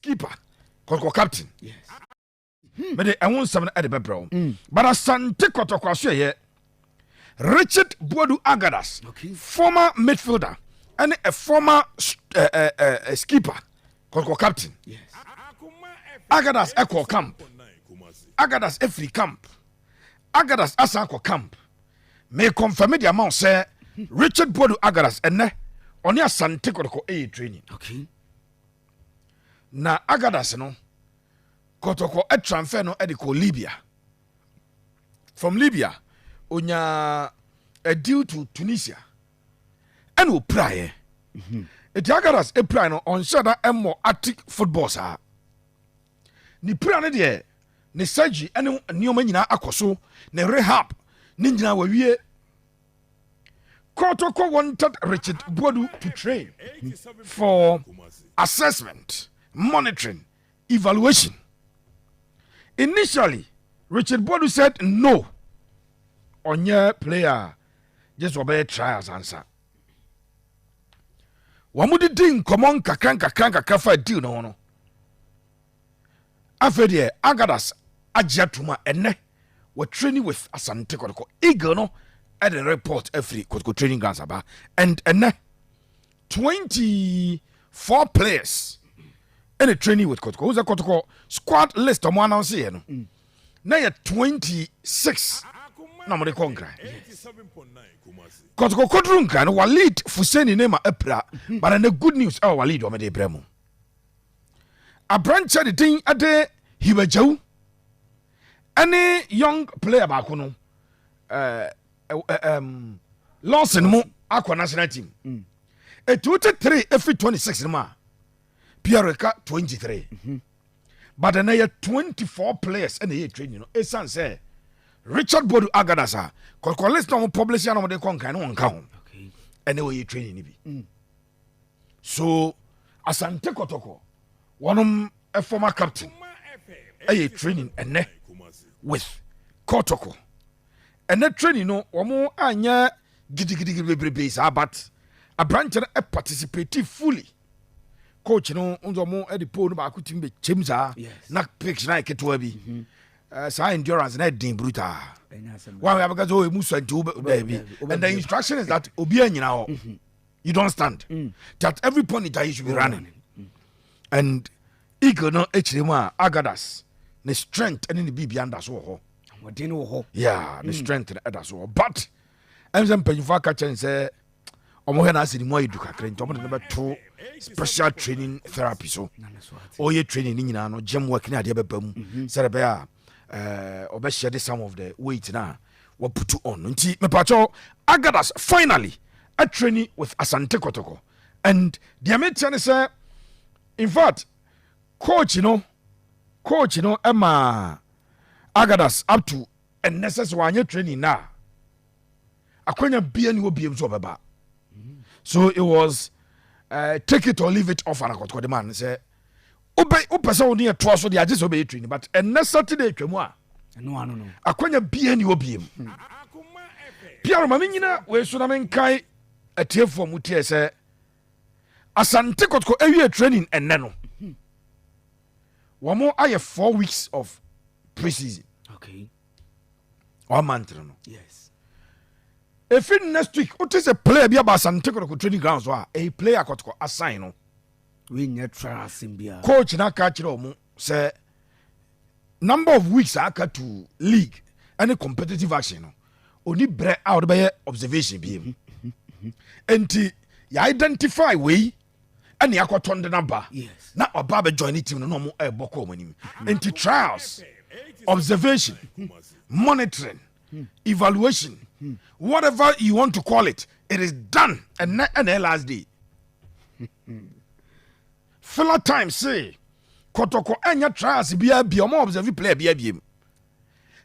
Skipper, Kɔtɔkɔ captain, mede ɛho nsɛm no ɛde bɛbrɛ wo. But Asante Kɔtɔkɔ aso ɛyɛ Richard Boadu Agadas, former midfielder ɛne a former skipper, Kɔtɔkɔ captain. Agadas ɛkɔ camp, Agadas ɛfiri camp, Agadas asan kɔ camp. Me confirm de ama wo sɛ Richard Boadu Agadas ɛnɛ ɔne Asante Kɔtɔkɔ ɛyɛ training. Na Agadas no, Kɔtɔkɔ transfer no ɛde kɔ Libya. From Libya onya a deal to Tunisia ɛna opiraeɛ. Eti Agadas epirae no, ɔnhyɛ da ɛmmɔ active football saa. Ne pira no deɛ, ne surgery ɛne nneɛma nyinaa akɔ so, ne rehab ne nyinaa wawie. Kɔtɔkɔ wanted Richard Boadu to train for assessment, monitoring, evaluation. Initially Richard Boadu said no, ɔnyɛ player, just ɔbɛyɛ trials ansa. Wɔn de di nkɔmɔ nkakra nkakra nkakra fa deal no ho no, afei deɛ Agadas agye atom a ɛnɛ wɔ training with Asante Kɔtɔkɔ. Eagle no ɛde report afiri Kɔtɔkɔ training grounds aba, and ɛnɛ 24 players ɛna training with Kɔtɔkɔ. Who sɛ Kɔtɔkɔ squad list ɔmo announce yɛ no na yɛ 26 na ɔmo de kɔ Nkran. Kɔtɔkɔ kɔduru Nkran no, Walid Fuseni ne ma apira, but ɛnɛ good news ɛwɔ Walid, ɔmo de brɛ mu. Aberanteɛ de din ɛde Hibagyawu ɛne young player baako no, ɛɛ ɛɛ Lawson mu akɔ national team. Etu wote three efi 26 no mu a, Pierre ka 23, but ɛnɛ yɛ 24 players ɛna ɛyɛ training no, esan sɛ Richard Boadu Agadas a Kɔtɔkɔ list na wɔn publish na wɔn de kɔ Nkan no, wɔn nka ho. Ɛnɛ wɔyɛ training ni bi. So Asante Kɔtɔkɔ wɔnom former captain ɛyɛ training ɛnɛ with Kɔtɔkɔ. Ɛnɛ training no, wɔn anyɛ gidigidigidi bebrebe saa, but aberanteɛ no participate fully. Coach no nso, ɔmo ɛde pole no baako tumi bɛ kyɛm saa na pitch na yɛ ketewa bi. Saa endurance na ɛden brutal. Wɔn a yabɛka sɛ o emu sɔ nti wo baabi, and the instruction is that obi anyina hɔ, you don't stand, that every point in time you should be running. And Eagle no ekyirɛ mu a, Agadas ne strength ɛne ne biribi anda so wɔ hɔ. Ahoɔden wɔ hɔ. Yeah, ne strength no ɛda so wɔ, but ɛm sɛ mpanyinfoɔ aka kyɛn sɛ ɔmo hwɛ n'asɛ ne mu ayɛ du kakra, nti ɔmo de no bɛto special training therapy so. Ɔyɛ training ne nyinaa no, gym work ne adeɛ bɛba mu sɛdeɛ ɛbɛyɛ a ɔbɛhyɛ de some of the weight na wɔ put on. Nti mepakyɛw, Agadas finally a training with Asante Kɔtɔkɔ, and deɛ metia ne sɛ in fact coach no ɛma Agadas up to ɛnnɛ sɛ wanyɛ training na akwanya bia ne wɔ biem so ɔbɛba. So it was take it or leave it off. Ana Kɔtɔkɔ de ma no sɛ wopɛ sɛ wo ne yɛtoa so deɛ, agye sɛ wobɛyɛ training, but ɛnnɛ Saturday atwa mu a, ɛno ano no, akwanya bia ne wɔ biem. Piaro ma menyina wei so na menkae atiefoɔ mu tiɛ sɛ Asante Kɔtɔkɔ awie training ɛnnɛ no, wɔn ayɛ 4 weeks of pre-season. One month no. Efi next week, wote sɛ player bi aba Asante Kɔtɔkɔ training ground so a, ɛyɛ player Kɔtɔkɔ asign no. Wenyɛ tra asɛm biara. Coach na ka kyerɛ ɔmo sɛ number of weeks a aka to league ɛne competitive action no, oni brɛ a ɔde bɛyɛ observation bi mu, nti yɛ identify wei ɛne akɔtɔ ndé naba na ɔba bɛ join ne team no na ɔmo ɛbɔ kɔ ɔmo anim. Nti trials, observation, monitoring, evaluation, whatever you want to call it, it is done. Ɛnɛ ɛna last day filler time say Kɔtɔkɔ ɛnyɛ trials biara bia, ɔmo observe player biara biem.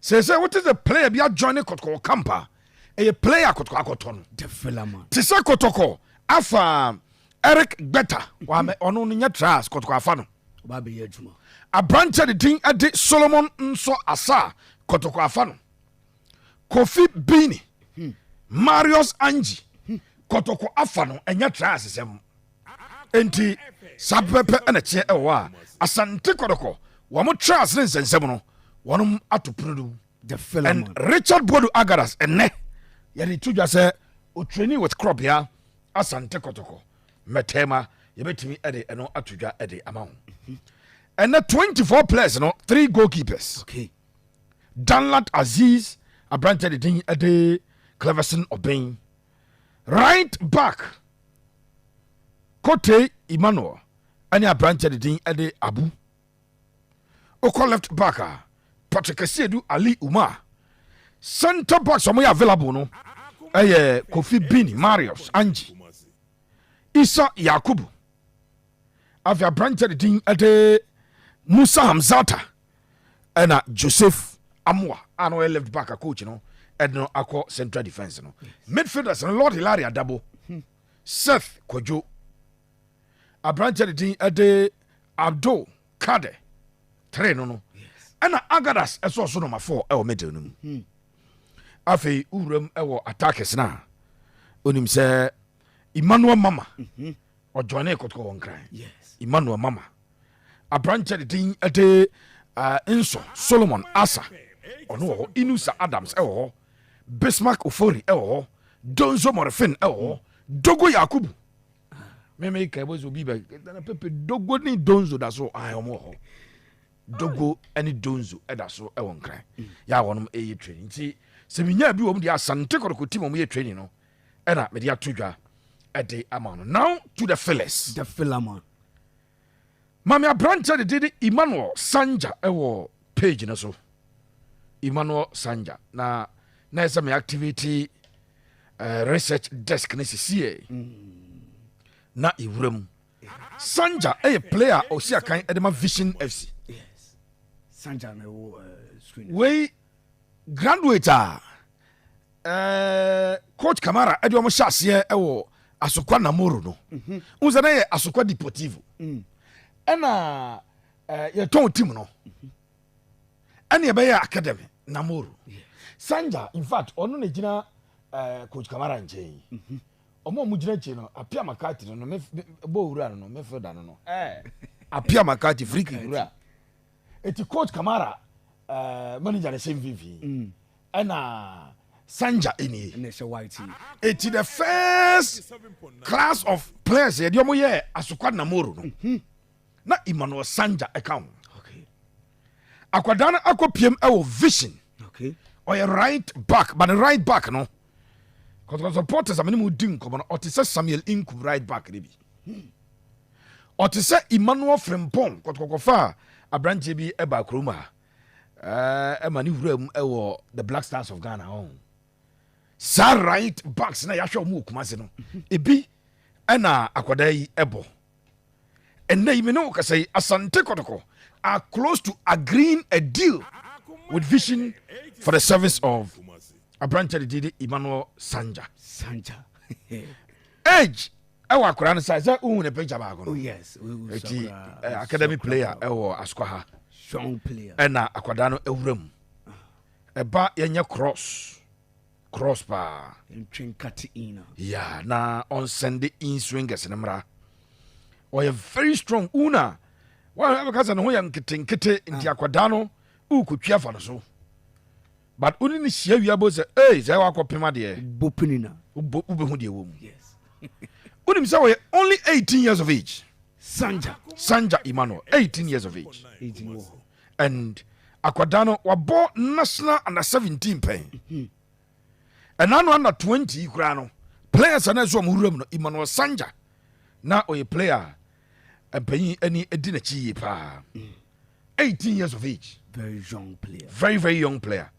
Sɛ wote sɛ player bi ajoin Kɔtɔkɔ camp a, ɛyɛ player Kɔtɔkɔ akɔtɔ no. The filler man. Te sɛ Kɔtɔkɔ afa Eric Gbeta, wamɛ ɔno no nyɛ trials, Kɔtɔkɔ afa no. Ɔba bɛyɛ adwuma. Aberanteɛ de din de Solomon nso asa, Kɔtɔkɔ afa no. Kofi Bini, Marius Angi, Kɔtɔkɔ afa no, ɛnyɛ trials sɛm. Enti saa pɛpɛ ɛna kyeɛ ɛwɔ hɔ a Asante Kɔtɔkɔ wɔn trials ne nsɛnsɛm no, wɔnom ato pono no mu. The Philemon. And Richard Boadu Agadas, ɛnɛ yɛde to dwa sɛ ɔtraining with Krɔbea Asante Kɔtɔkɔ mɛtɛma, yɛbɛtumi ɛde ɛno ato dwa ɛde ama wo. Ɛnɛ 24 players no, three goalkeepers. Danlad Aziz, aberantɛ de din ɛde Cleverson Obeng, right back Kote Emmanuel ɛne aberantɛ de din ɛde Abu. Okɔ left back a, Patrick Asiedu, Ali Umar. Center backs a wɔyɛ available no ɛyɛ Kofi Bini, Marius Angie, Isa Yakubu, afei aberantɛ de din ɛde Musa Hamzata, ɛna Joseph Amoa a na ɔyɛ left back a coach no ɛde no akɔ central defence no. Midfielders no, Lord Hilary Adabo, Seth Kwadwo, aberantɛ de din ɛde Abdul Kade three no, ɛna Agadas ɛsɛ ɔso number four ɛwɔ middle no mu. Afei wowuram ɛwɔ attackers no a, onim sɛ Emmanuel Mama ɔjoine Kɔtɔkɔ wɔ Nkran. Emmanuel Mama, aberanteɛ de din ɛde Nso Solomon Asa, ɔno wɔ hɔ. Inusa Adams ɛwɔ hɔ, Bismarck Ofori ɛwɔ hɔ, Donzo Morifin ɛwɔ hɔ, Dogo Yakubu. Meme ka ɛbɔ sɛ obi bɛ nana Pepe, Dogo ne Donzo da so ae, ɔmo wɔ hɔ. Dogo ne Donzo ɛda so ɛwɔ Nkran yɛ a wɔnom ɛyɛ training, nti sɛ menya bi wɔ mu deɛ, Asante Kɔtɔkɔ team a ɔmo yɛ training no ɛna mede ato dwa ɛde ama no. Now to the fillers. The Philemon. Maame, aberanteɛ de de Emmanuel Sanja ɛwɔ page no so. Emmanuel Sanja na ɛsɛ me activate research desk no sisiɛ na ewura mu. Sanja ɛyɛ player a ɔsi akan ɛde ma Vision FC. Yes. Sanja na ɛwɔ screen. Wei graduate a coach Kamara ɛde ɔmo hyɛ aseɛ ɛwɔ Asokwa Namoro no n sɛ na yɛ Asokwa Deportivo, ɛna yɛtɔn team no ɛne yɛbɛyɛ academy Namoro. Sanja, in fact, ɔno na gyina coach Kamara nkyɛn. Ɔmo a ɔmo gyina akyi no, Apia Makati no, bɔ owura no, midfielder no, Apia Makati, free kick wura. Eti coach Kamara manager ne hyɛ mfimfini, ɛna Sanja ɛnie. Ɛna ɛhyɛ white yi. Eti the first class of players yɛde ɔmo yɛ Asokwa Namoro no, na Emmanuel Sanja ɛka ho. Akwadaa no akɔ piem ɛwɔ Vision. Ɔyɛ right back, but the right back no, Kɔtɔkɔ supporters a mene mu di nkɔmmɔ no, ɔte sɛ Samuel Inkum right back ne bi, ɔte sɛ Emmanuel Frimpong. Kɔtɔkɔkɔfa a aberanteɛ bi ɛba kurom a ɛma ne wura mu ɛwɔ the Black Stars of Ghana ɔn saa right backs na yɛahwɛ ɔmo wɔ Kumase no ebi, ɛna akwadaa yi ɛbɔ. Ɛnɛ yi me ne wo kasa yi, Asante Kɔtɔkɔ are close to agreeing a deal with Vision for the service of aberanteɛ de didi Emmanuel Sanja. Sanja. Age ɛwɔ akwadaa no size sɛ wohu ne picture baako no. Oh yes. Eti academy player ɛwɔ Asokwa ha. Strong player. Ɛna akwadaa no awura mu ɛba yɛnyɛ cross cross paa. Ntwe nkate in a. Ya na ɔnsɛnde in swingers no mmra. Ɔyɛ very strong una wɔn bɛka sɛ ne ho yɛ nketenkete, nti akwadaa no wokɔtwi afa no so, but wone ne hyia wia bo sɛ ei sɛ wakɔpem adeɛ. Bɔ pini na. Wobɛhu deɛ wɔ mu. Wonim sɛ wɔyɛ only 18 years of age. Sanja. Sanja Emmanuel, 18 years of age. 18 wɔ hɔ. And akwadaa no wabɔ national under 17 pɛn, ɛna no under 20 yi koraa no, players a na ɛsɛ ɔmo wura mu no, Emmanuel Sanja na ɔyɛ player a mpanyin ani di n'akyi yie paa. 18 years of age. Very young player. Very very young player.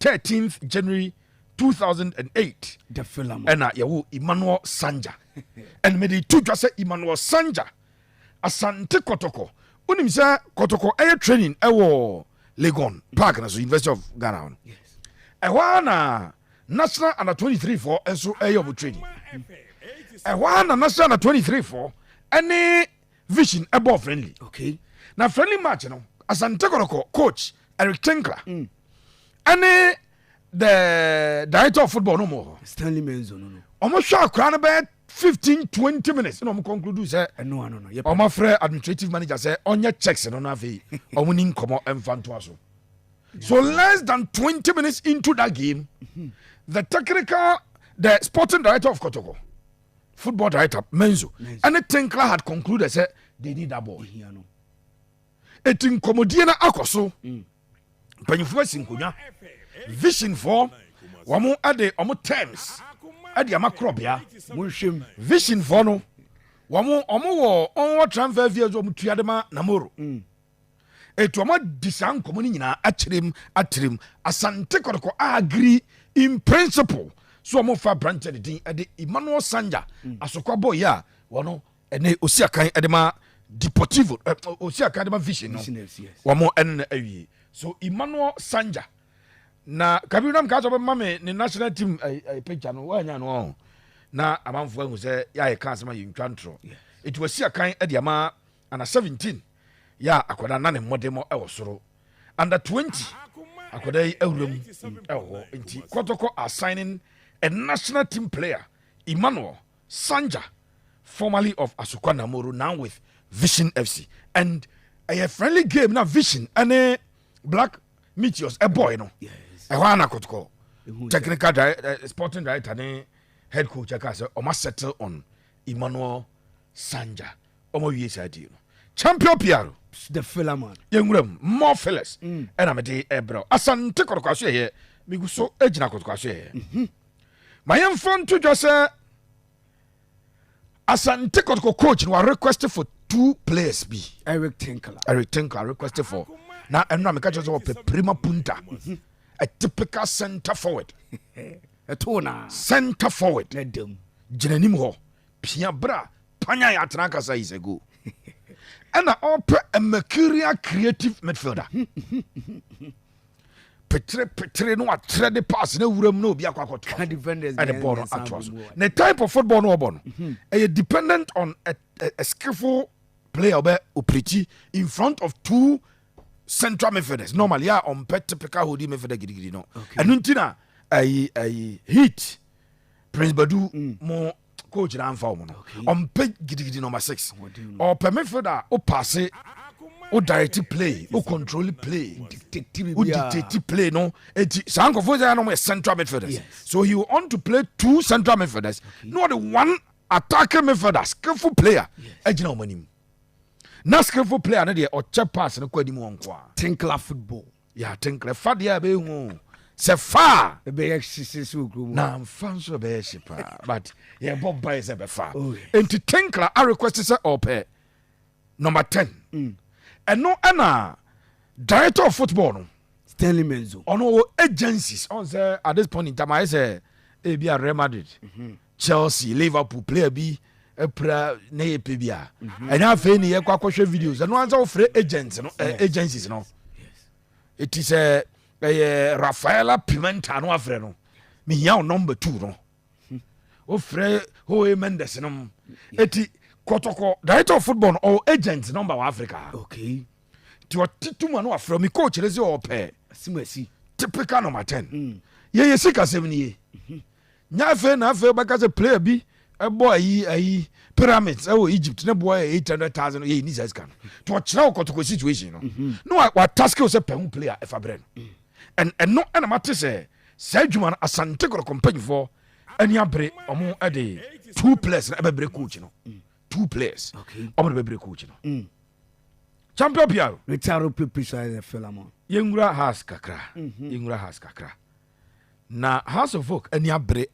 13th January 2008. The Philemon. Ɛna yɛwɔ Emmanuel Sanja, ɛna mede to dwa sɛ Emmanuel Sanja, Asante Kɔtɔkɔ, wonim sɛ Kɔtɔkɔ ɛyɛ training ɛwɔ Legon Park na so, University of Ghana hɔ no. Ɛhɔ a na national under 23 foɔ nso ɛyɛ ɔmo training. Ɛhɔ a na national under 23 foɔ ɛne Vision ɛbɔ friendly. Na friendly match no, Asante Kɔtɔkɔ coach Eric Tinkler ɛne the director of football no mo wɔ hɔ. Stanley Menzo no. Ɔmo hwɛ akora no bɛyɛ. 15 20 minutes na ɔmo conclude sɛ Ɛno ano no yɛpɛ. Ɔmo afrɛ administrative manager sɛ ɔnyɛ checks no, afei ɔmo ni nkɔmɔ ɛmfa ntoa so. So less than 20 minutes into that game, the technical, the sporting director of Kotoko, football director Menzo, ɛne Tinkler had concluded sɛ they need that boy. Ehia no. Eti nkɔmɔdie no akɔ so, mpanyinfoɔ asi nkonnwa, Vision foɔ wɔn ɛde wɔn terms ɛde ama korɔbea. Monhwɛ mu. Vision foɔ no, wɔn wɔ ɔwɔ transfer fee so wɔn tua de ma Namoro. Etu wɔn di saa nkɔmɔ no nyinaa akyerɛm akyerɛm. Asante Kɔtɔkɔ agree in principle so wɔn fa aberanteɛ de din ɛde Emmanuel Sanja, Asokwa boy a wɔn ɛne osi akan ɛde ma Deportivo, osi akan ɛde ma Vision no. Vision FC, yes. Wɔn ɛne na awie so Emmanuel Sanja na Kabiru nam kaa sɛ ɔbɛma me ne national team ɛ ɛ picture no, wɔanya no ɔho na amanfoɔ ahu sɛ yɛayɛ ka asɛm a yɛntwa ntorɔ. Ɛti wasi akan de ama under 17 yɛ a akwadaa na ne mmɔdemmɔ ɛwɔ soro, under 20 akwadaa yi awura mu ɛwɔ hɔ. Nti Kɔtɔkɔ are signing a national team player, Emmanuel Sanja, formerly of Asokwa Namoro, now with Vision FC, and ɛyɛ friendly game na Vision ɛne Black Meteors ɛbɔɛ no. Ɛhɔ ana Kɔtɔkɔ Ehu. technical sporting director ne head coach ɛka sɛ ɔma settle on Emmanuel Sanja. Ɔma wie saa die no, Champion Piaro. The filler man. Yɛnwura mu more fillers ɛna mede ɛbrɛ wo. Asante Kɔtɔkɔ aso yɛyɛ megu so gyina Kɔtɔkɔ aso yɛyɛ ma yɛmfa nto dwa sɛ Asante Kɔtɔkɔ coach no wa request for two players bi. Eric Tinkler. Eric Tinkler request for na ɛno na meka kyerɛ sɛ wɔpɛ prima punta, a typical center forward. Ɛtoo na. Center forward. Na dam. Gyina anim hɔ pia bra panya yɛ atena kasa is a go, ɛna ɔpɛ a mercurial creative midfielder, petere petere no watrɛ de pass na wura mu na obi akɔ akɔtoa Ka defenders. Ɛde bɔɔl no mmiɛnsa atoa so. abɔ mu. Ne type of football no ɔbɔ no ɛyɛ dependent on a skillful player ɔbɛ operate in front of two central midfielders. Normally a ɔmpɛ typical holding midfielder gidigidi no. Ɛno nti na ɛyi Heat Prince Badu mo coach na anfa wɔn no, ɔmpɛ gidigidi number six. Ahoɔden no. Ɔpɛ midfielder a o pass, o direct play, o control play. Dictate. O biribiara. Dictate play no. Eti saa nkɔfo sɛ ɛna yɛ central midfielders. So he want to play two central midfielders na ɔde one attacking midfielder, skillful player, ɛgyina wɔn anim, na skillful player no deɛ ɔkyɛ pass no kɔ anim wɔn nko a. Tinkler football. Yɛ Tinkler fa deɛ a bɛhu sɛ fa a. Ɛbɛyɛ hyehye sɛ wɔ kurom. Na nfa nso bɛyɛ hye paa, but yɛbɔ mpaeɛ sɛ bɛfa. Oh, yes. Enti Tinkler a request sɛ ɔpɛ number 10. Ɛno ɛna director of football no, Stanley Menzo. Ɔno wɔ agencies ɔn sɛ at this point in time ayɛ sɛ ebi a Real Madrid, Chelsea, Liverpool player bi apira ne yɛ pɛ bi a, ɛnyɛ afei ne yɛkɔ akɔhwɛ videos. Ɛno ansa wofrɛ agents no, agencies no. Ɛti sɛ ɛyɛ Rafaela Pimenta no, afrɛ no, mehia wo number two no, wofrɛ Hoe Mendes no. Ɛti Kɔtɔkɔ director of football no ɔwɔ agent number wɔ Africa. Nti ɔte tum a no wafrɛ me coach ne sɛ ɔpɛ asimasi. Typical number 10. Yɛyɛ sikasɛm no ye nya afei na afei wobɛka sɛ player bi ɛbɔ ayi Pyramids ɛwɔ Egypt ne boɔ yɛ 800,000. Yɛ ni saa sika no nti ɔkyerɛ wo Kɔtɔkɔ situation no na wataske wo sɛ pɛ ho player ɛfa berɛ no. Ɛno ɛna mate sɛ saa adwuma no Asante Kɔtɔkɔ mpanyimfoɔ ani abere. Ɔmo ɛde two players na ɛbɛbrɛ coach no, two players. Ɔmo de bɛbrɛ coach no, Champion Piaro. Richard Pepe so ayɛ filler man. Yɛnwura Hearts kakra, yɛnwura Hearts kakra na Hearts of Oak ani abere.